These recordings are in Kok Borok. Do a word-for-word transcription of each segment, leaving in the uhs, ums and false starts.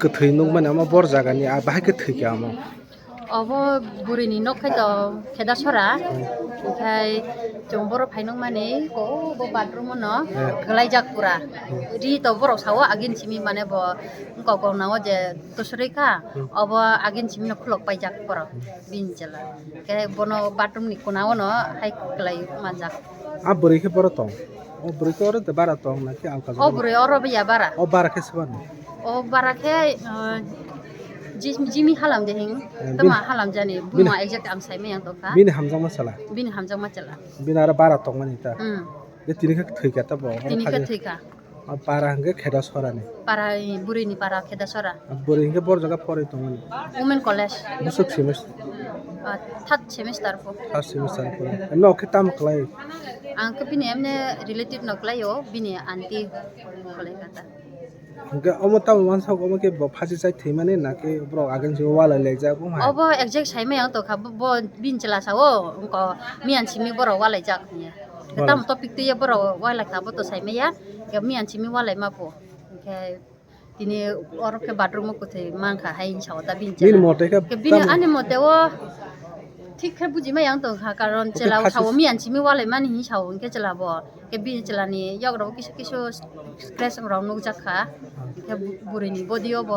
kwthwi nukmani omo bor jagani, ah, bahai khe thwikha omo. Obo burini nok khai to Khedasora, hmm, okhai chwng boro phai nukmani ko bo bathroom no, hmm, kwlaijak pura. Hmm. Ri to borok sao agin simi mane bo kok kok nao je tosroi kha, hmm, obo agin simi no khulok paijak borok, hmm, bini chwla. Khe bono bathroom ni kona o no hai kwlai manjak. A bwrwi khe boro tong? O bwrwi khe oro de bara tong na khe alka jaga? O bwrwi oro bo ya bara. O bara khe swbani? O bara khe, uh, Ji-, Jimi Halam de hing. Eh, tama bini, Halam jani, bini, buma exact ang sai maya tongkha. Bini hamjakma chwla? Bini hamjakma chwla. Bini aro bara tongmani ta? Hmm. Be tini khe thwikha ta bo? Tini khe thwikha. A para hwnkhe Khedasora ni? Para, eh, bwrwi ni para Khedasora. A bwrwi hwnkhe bor jaga porwi tongmani? Women College. Bwswk semester? Ah, third semester po. Third semester po. Nok khe tamo khlai? Ang khe bini emne relative no khlai o, bini aunty khlai kha ta. Hwnkhe omo tamo wansok omo khe bo phachi chai thwimani na khe borok agin se walai laijak wng hai? Obo exact sai maya wng tongkha, bo, bo bini chwla sao, wngkha miyan simi borok walai jak hwnwi. Walai. Tamo topic twiwi borok walai kha, bo to sai maya, hwnkhe miyan simi walai ma pho. Hwnkhe tini oro khe bathroom o kwthwi mankha hai hinwi sao ta bini chwla. Bini mote khe. Hwnkhe bini tamo ani mote o thik khe buji maya wng tongkha, karon hwnkhe chwla phachi sao miyan simi walai mani hinwi sao, hwnkhe chwla bo. Khe bini chwlani yagrao kisu kisu scratch rok nukjak kha. Khe bu-, bwrwini body o bo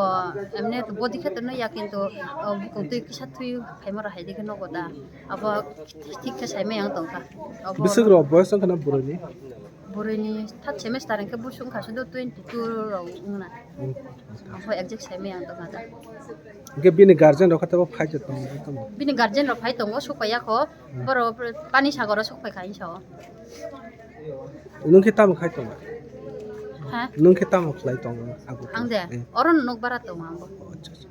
emne body khe tonwi ya, kintu, o, bukung twi kisa twi phaima rok hai dikhe nogo da. Abo thik khe sai maya wng tongkha. Abo bwswk rok boyos wngkha na bwrwini? Bwrwini third semester hwnkhe busu wngkha sudu twenty two rok wngna. Hmm. Abo exact sai maya wng tongkha da. Hwnkhe bini guardian rok khe teibo phai tongkha tamo? Bini guardian rok phai tongo, suk paiya kho. Hmm. Borok pani sagoro suk paikha hinwi sao. Nwng khe tamo khai tongo? Ha? Nwng khe tamo khlai tongo? Ang de? Eh. Oro nok bara tongo ang bo. Oh, acha, acha.